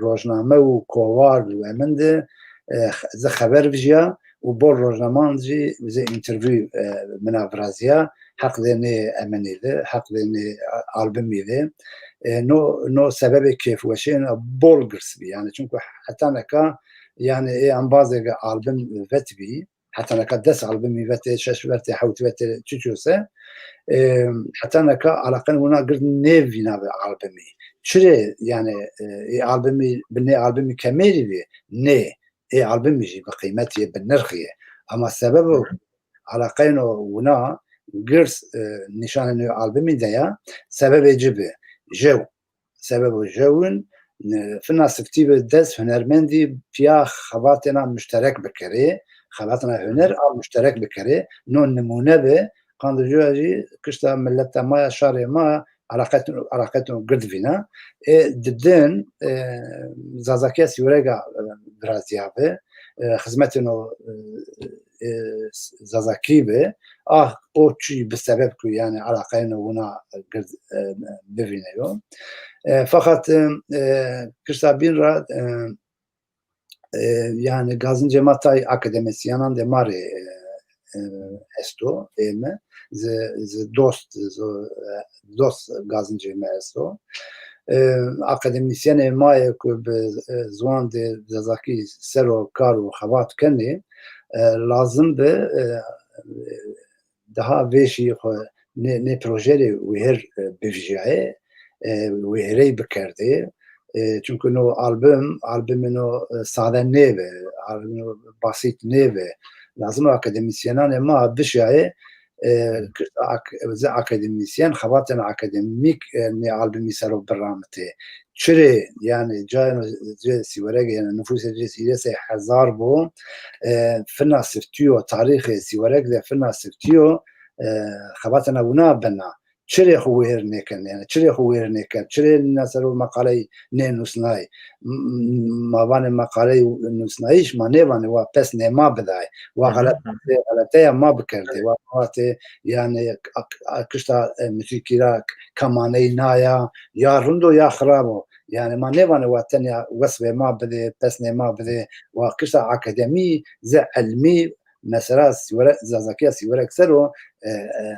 rojname û kovar û emin de, e, x-, zî xeber vijîya û bol rojnaman jî zî întervîw, e, mina virazîya, heqdê nê eminî de, heqdê nê albumî de. E, no, no sebebê kêfweşîyêna bol girs bî. Yanî çunku heta neka, yanî ê embazê ke album vetbî, heta neka des albumî vetê, şeş vetê, hewt vetê, çiço se, e, heta neka eleqên wina gird nêvînabê albumî. Çirê, yanî, e, ê albumî, bi nê albumî kemêrî bî? Nê. Ê albumî jî bi qîmetî yê, bi nirxî yê. Ama sebebo eleqeyno wina girs, e, nîşanê nê albumî de ya, sebebê ci bi. Jew. Sebebo jewin, e, fina siftî bi dest hunermendî pîya xebatêna muşterek bikerê, xebatêna huner a muşterek bikerê. No nimûne bi, qandê cuya jî kişta mileta ma ya, şarê ma eleqetun, eleqetun gird vîna. Ê di din, e, Zazakîya Sîwrega, e, virazîyabi, e, xizmetêno, e, e, Zazakî bi. Ah, o çî bi sebeb ku, yanî, eleqeyê no wina gird, e, bivîneyo. E, feqet, e, e, kişta bîn ra, e, e, yanî, gazincê ma tay akademisyenan de ma rê, e, e, esto, ê mi, zi, zi dost, zi, e, dost gazincê mi esto. E, akademisyenê ma yê ku bi, e, ziwan de Zazakî ser o kar û xebat kenê, e, lazim bi, e, daha vêşî xwu nê, nê proje rê wêher, e, bivîjayê, e, wêherey bikerdê. E, çunku no album, albumê no, e, sade nêbi, albumê no basît nêbi. Lazim o akademisyenanê ma bişiyayê, e, kişta ak-, zî akademisyen, xebatên akademîk, e, nê albumî ser o biramitê. Çirê, yanî, cayê no cê Sîweregê, yanî, nufusê cê hîrê sey hezar bo, e, fina siftîyo, tarîxê Sîwereg de fina siftîyo, e, xebatena wina bena. Çirê xwu wêr nêken, yanî, çirê xwu wêr nêken, çirê nîna ser o meqaley nênusnay. M-, m-, ma vanê meqaley nusnayîş, ma nêvanê wa pesnê ma bidayê. Wa xelet-, xeleteya ma bikerdê. Wa vatê, yanî, ak-, ak-, kişta, e, muzîkî ra k-, kemaney naya, ya rind o ya xirab o. Yanî, ma nêvanê wa tenya wesfê ma bidê, pesnê ma bidê, wa kişta akademî, zî ilmî, mesela Sîwere-, Zazakîya Sîwerek ser o, e, e,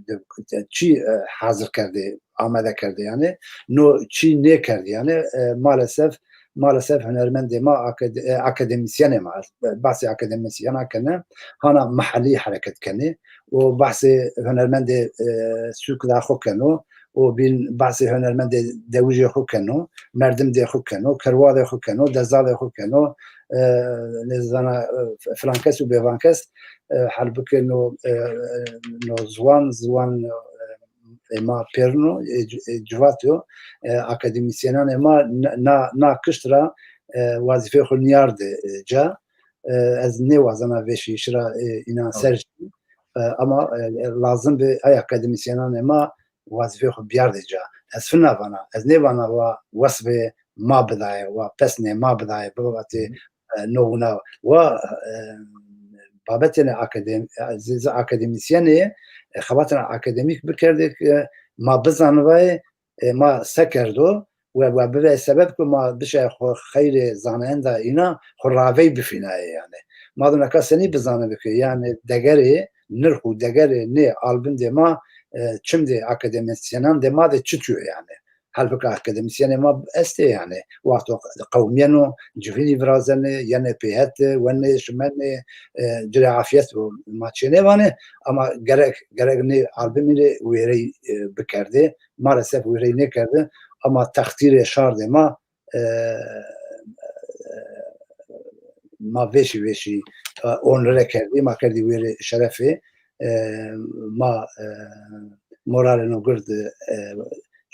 de, de, çî, e, hazir kerdê, amade kerdê yanî. No çî nêkerdê yanî, e, maalesef, maalesef hunermendê ma, akad-, e, akademisyenê ma, behsê akademisyenan kenê, hana mehellî hereket kenê û behsê hunermendê, e, sûk da xwu keno, û bîn behsê hunermendê dewijê xwu keno, merdimdê xwu keno, kerwadê xwu keno, dezalê xwu keno, e, nêzana, e, filan kes û bêvan kes, e, halbukê no, e, no ziwan, ziwan, e, ê ma pêrin o, ê ci-, ê civat o, e, akademisyenanê ma na, na, na kişt ra, e, wazîfeyê xwu nîyardê, e, ca. E, ez nêwazena vêşîyişî ra, e, înan ser jî. E, ama, e, lazim bi ay akademisyenanê ma wazîfeyê xwu biyardê ca. Ez fina vana, ez nêvana wa wesfê ma bidayê, wa pesnê ma bidayê, bivatê, e, no wina. Wa, e, babetêne akadem-, e, zî, zî akademisyenê, e, xebatêne akademîk bikerdê ke ma bizanivayê, e, ma se kerdo, we, we bivê sebeb ku ma bişê xwu xeyrê zanayenda îna xwu ravey bifînayê yanî. Ma do neka senî bizanibî ke yanî degerê, nirx û degerê nê albumdê ma, e, çimdê akademisyenandê ma de çitî yo yanî. Halbuki akademisyenê ma estê yanî. Wexto qewimîyeno, civînî virazenê, yenê pêhete, wenê, şimenê, e, ci rê afîyet bo, ma çê nêvanê, ama gerek, gerek nê albumî rê wêrey, e, bikerdê. Maalesef wêrey nêkerdê, ama textîrê şardê ma, e, ma vêşî vêşî, e, onure kerdî, ma kerdî wêrê şerefê, e, ma, e, moralê no gird, e,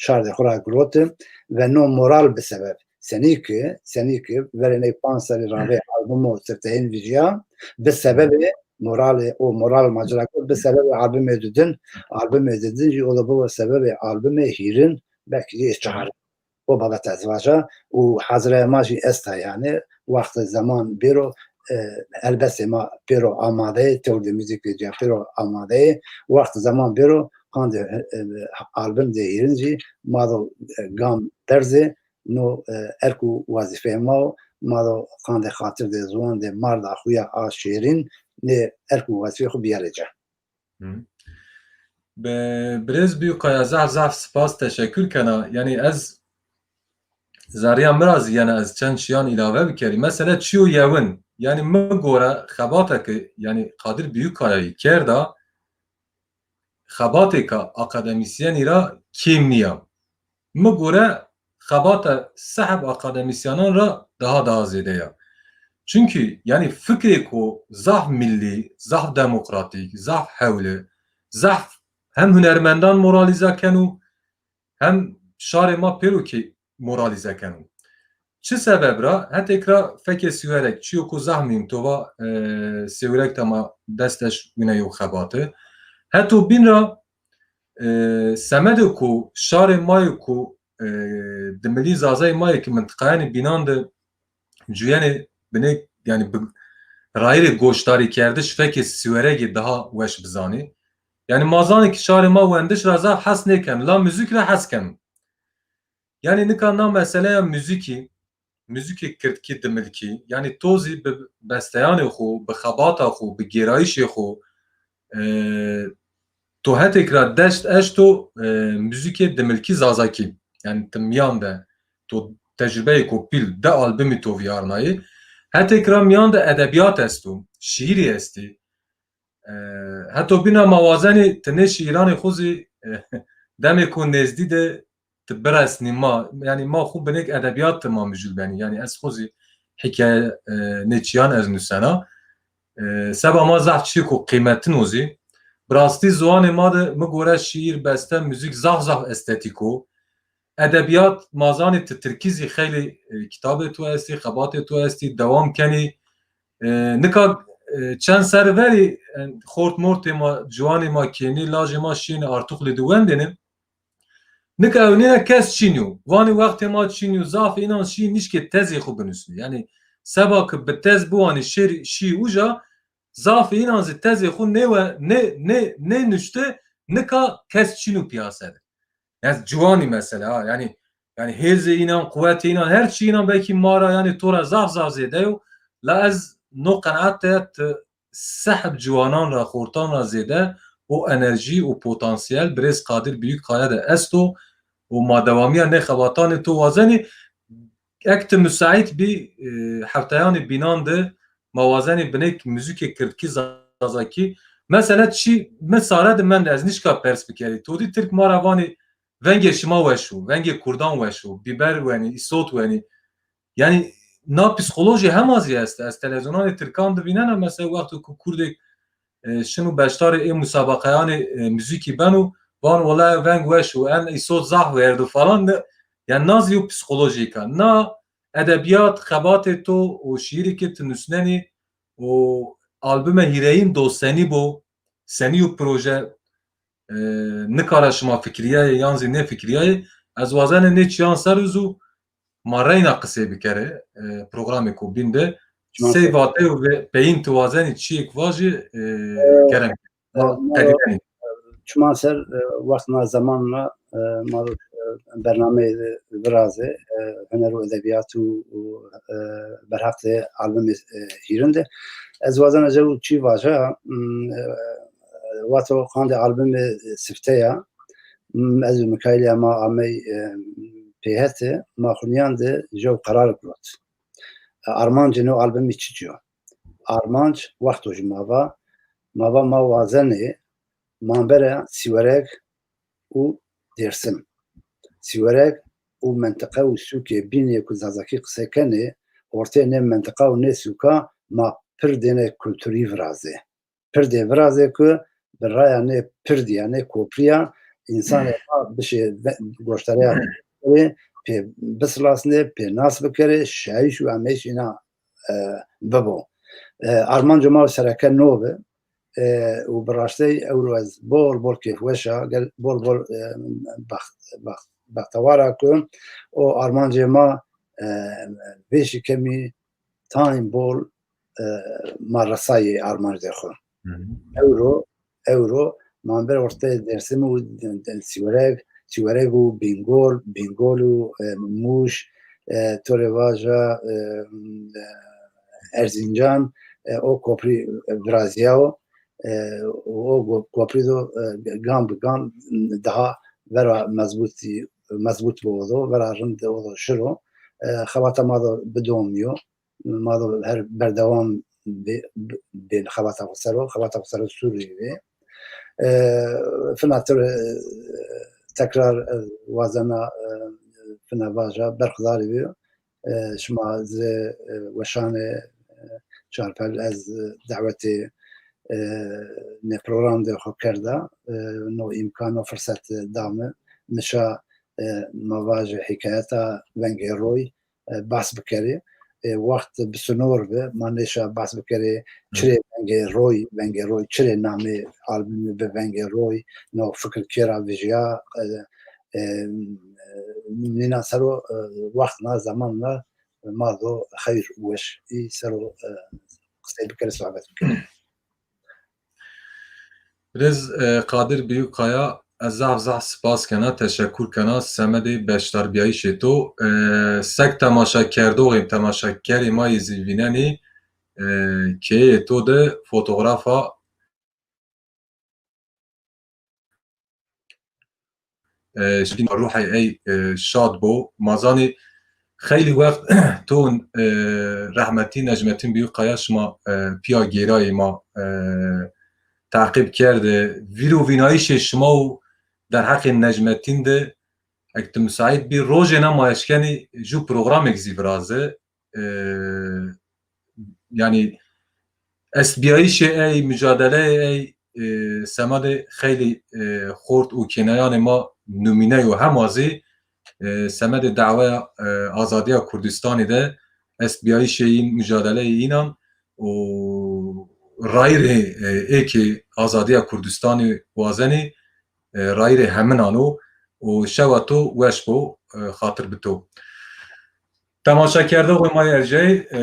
şardê xwu ra giroti ve no moral bi sebeb, senî ki, senî ki verê ney panc serrî ravê albumo sifte hên vîjîya, bi sebebê moralê, o moral ma ci ra girot, bi sebebê albumê dudin, albumê dudin jî o da bibo sebebê albumê hîrin, belkî jî ê çarin. O babet ez vaja û hazirê ma jî esta yanî. Wextê zeman bêro, e, helbestê ma pêro amade yê, tewrdê muzîkê ca pêro amade yê. Wextê zeman bêro qandê, e, albumdê hîrin jî ma do, e, gam berzê, no, e, erk û wazîfeyê ma o, ma do qandê xatirdê ziwandê marda xwu ya a şêrîn, nê erk û wazîfeyê xwu biyarê ca. Hı. Bi-, birêz Bîyûkaya, zaf zaf spas, teşekkür kena. Yanî ez zerrîya mi ra zî yena ez çend çîyan îlave bikerî. Mesela çîyo yewin, yanî mi gore xebata ke, yanî Qadir Bîyûkayayî kerda, xebatêka akademîsyenî ra kêm nîya. Mi gore xebata sehb akademîsyenan ra daha daha zêde ya. Çunkî, yanî, fikrêko zaf millî, zaf demokratîk, zaf hewle, zaf hem hunermendan moralîze keno, hem şarê ma pêro kî moralîze keno. Çi sebeb ra? Hetêk ra fekê Sîwerek, çîyo ku zaf muhîm, to va, e, Sêwreg de ma desteş wine yo xebati. Heto bîn ra, e, semedê ku şarê ma yê ku, e, dimilî zazayê ma yê ki mintiqayanê bînan de cuyenê binê, yanî bi-, rayîrê goşdarîkerdiş fekê Sîweregî daha weş bizanî. Yanî ma zanî ki şarê ma wendiş ra zaf hes nêken, la muzîk ra hes ken. Yanî nika na meseleya muzîkî, muzîkê kirdkî dimilkî, yanî to zî bi besteyanê xo, bi xebata xo, bi gêrayîşê xo, e, to hetêk ra deşt eşto, e, muzîkê dimilkî zazakî. Yanî ti mîyan de to tecrubeyêko pîl, di albumî to vîyarnayî. Hetêk ra mîyan de edebîyat esto, şîîrî estî. E, heto bîna ma wazenî ti nê şîîranê xo zî, e, demêko nêzdî de ti biresnî ma. Yanî ma xwu binêk edebîyat de ma mijûl benî. Yanî ez xwu zî hîkaye, e, nê çîyan ez nusena. E, seba ma zaf çîyêko qîmetin o zî. Bi rastî ziwanê ma de mi gore şîîr, beste, muzîk zaf zaf estetîk o. Edebîyat, ma zanî ti tirkî zî xeylê, e, kitabê to estî, xebatê to estî, dewam kenî. E, nika, e, çend serrî verî, e, xort mortê ma, ciwanê ma kênî, lajê ma şîyêne artuxlê de wendêne. Nika ewnêne kes çînî yo. Vanî wextê ma çînî yo, zafê înan şî nişkê tezê xwu binusnî. Yanî seba ki bi tez biwanî şêrî, şî uca, zafê înan zî tezê xwu nêwe-, nê-, nê-, nênuşte, nika kes çînî yo pîyase de. Ez ciwanî mesele ha. Yanî, yanî hêzê înan, quwetê înan, her çî înan belkî ma ra, yanî to ra zaf zaf zêde yo. La ez no qenaet de ti sehb ciwanan ra, xortan ra zêde o enerjî, o potansiyel birêz Qadir Büyükkaya de esto û ma dewamîya nê xebatanê to wazenî. Ek ti musaît bî, e, hefteyanê bînan de ma wazenî binêk muzîkê kirdkî, zazakî. Mesela çî mi sare de mende, ez nişka pers bikerî. To dî tirk ma ra vanî vengê şima weş o, vengê kurdan weş o, bîber wenî, îsot wenî. Yanî na psîkolojî hema zî est. Ez televîzyonanê tirkan de vînena, mesela wexto ku kurdêk, e, şino beşdarê ê musabaqeyanê, e, muzîkî beno, vano wela veng weş o, en îsot zaf werdo falan de. Yanî na zî yo psîkolojîk a. Na edebîyat, xebatê to û şîîrê ke ti nusnenî û albume hîrêyin do senî bo, senî yo proje, e, nika ra şima fikirîyayê yan zî nêfikirîyayê, ez wazenê nê çîyan ser o zû ma reyna qisey bikerê, e, programêko bîn de. Çiman sey ser. Vateyo ve peyin ti wazenî çîyêk vajî, e, E, kerem. E, Ma ma qedînenî. Çiman ser, e, wext na, zeman na, e, ma, e, bernameyê de virazê, e, huner û edebîyat û, û, e, berheq de albumê, e, hîrin de. Ez wazena jew çî vaja, m, e, Vato qandê albumê sifte ya, m, ez û Mikaîlî ya ma amey, e, pêhete, ma xwu nîyan de jew qerar girot. E, armancê no albumî çiçî yo? Armanc wexto jî ma va, ma va ma wazenê ma bere Sîwereg û Dêrsim. Sîwereg û mentiqe û sûkê bînê ku zazakî qisey kenê, ortê nê mentiqa û nê sûka ma pirdêne kulturî virazê. Pirdê virazê ku bi raya nê pirdî ya nê koprî ya însanê ma bişê ve-, goştarîya pê, pê bisilasnê, pê nas bikerê, şayîş û emeyîş îna, e, bibo. E, armanco ma sereke no bi. E, û bi raştey ewro ez bol bol kêfweş a, gel bol bol, e, bext, bext, bextewar a ku o armancê ma, e, vêşî kemî tayn bol, e, ma resayê armancê xwu. Hı hı. Ewro, ewro ma ber ortê Dêrsim û Sîwereg, Sîwereg û Bîngol, Bîngol û, e, Mûş, e, to rê vaja, e, e, Erzîncan, e, o koprî virazîyawo, e, û o go-, koprî do, e, gan bi gan daha vera mezbûtî, mezbût biwo do, vera rind o do şiro. E, xebata ma do bidomîyo. Ma do her berdewam bê, bê xebata xo ser o, xebata xo ser o sûrî bê. E, fina to rê, e, tekrar, e, wazena, e, fina vaja, berxudar bîyo. E, şima zê, e, weşanê, e, Çarpel, ez, e, dawetê, e, nê program de xo kerda, e, no îmkan, no firset, e, da mi. Mi şa, e, ma vajê hîkayeta Vengê Roy, e, behs bikerê. E, wext bi sinor bi, ma nêşa behs bikerê. Hı. Çirê Vengê Roy, Vengê Roy, çirê namê albumî bi Vengê Roy, no fikir kê ra vijîya, e, e, nînan ser o, e, wext na, zeman na, ma do xeyr û weşî ser o, e, qisey bikerê, sohbet bikerê. Birêz, e, Qadir Büyükkaya, ez zaf zaf spas kena, teşekkür kena semedê beşdarbîyayîşê to. E, sek temaşekerdoxê, temaşekerê ma yê zî vînenê, e, keyeyê to de fotografa, e, şima ruhê ey, e, şad bo. Ma zanî xeylî wext to, e, rehmetî Necmettin Büyükkaya şima, e, pîya gêrayî ma, e, teqîb kerde. Vîr û vînayîşê şima û derheqê Necmettin de, eg ti musaît bî, rojêna ma eşkenî jû programêk zî viraze. E, yanî estbîyayîşê ey, mucadeleyê ey, e, semedê xeylî, e, xort û kêneyanê ma numîne yo, hema zî, e, semedê daweya, e, azadîya Kurdistanî de estbîyayîşê în, mucadeleyê înan û rayîrê, e, ê ke azadîya Kurdistanî wazenî, e, rayîrê heminan o û şewa to weş bo, e, xatir bi to. Temaşekerdoxê ma yê erjeyî, e,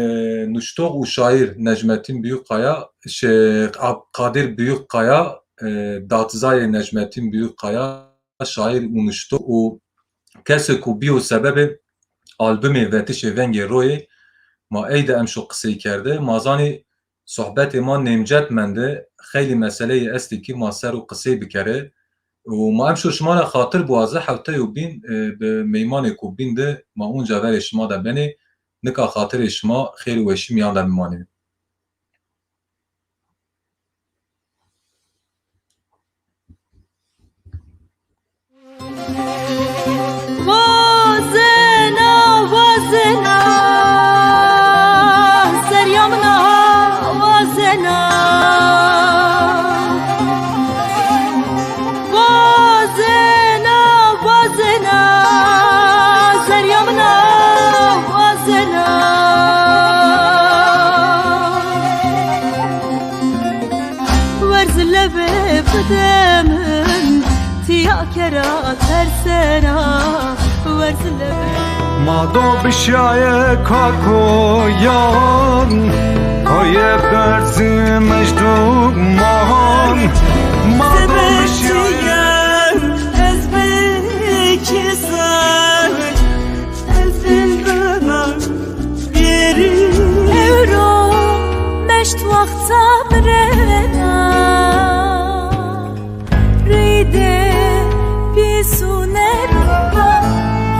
nuştox û şaîr Necmettin Büyükkaya, şe-, Ab-, Qadir Büyükkaya, e, datzayê Necmettin Büyükkaya, şaîr û nuştox û kesê ku bîyo sebebê albumê Vetişê Vengê Royê, ma ey de emşo qisey kerde. Ma zanî sohbetê ma nêmcet mende, xeylî meseleyî estê kî ma ser o qisey bikerê. Û ma emşo şima ra xatir biwaze, hewteyo bîn, e, bi meymanêko bîn de ma onca verê şima de benê. Nika xatirê şima xêr û weşî mîyan de bimanê. Wazena, wazena, serya min a, wazena. Wazena, wazena, serya min a, wazena. Werz lebê bide min, tiya kera tersena, werz lebê. Ma do bişaye kakoyan, koye berzî mecduman. Ma do bişaye. Ez bikî ser. Ez dilbena bêrî. Ewro meşt wexta mirena. Rîdê pîsûne.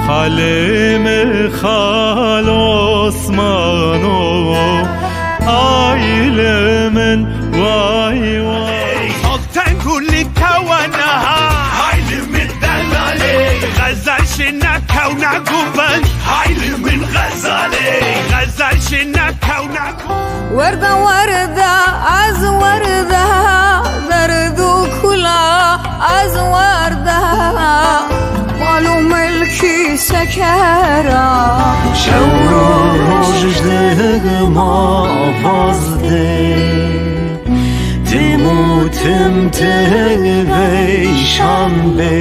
Xalê mi Xal Osmano, aylê min way way. Tengûnî kewa niha. Hayli min delalê. Xezal şina kewna guban. Hayli min xezalê. Xezal şina kewna guban. Werda, werda, ez werda, derd û kula, ez werda. Mal û milkî sekera. Şew û roj ji dima vazde. Tim û tim ti veyşan bê.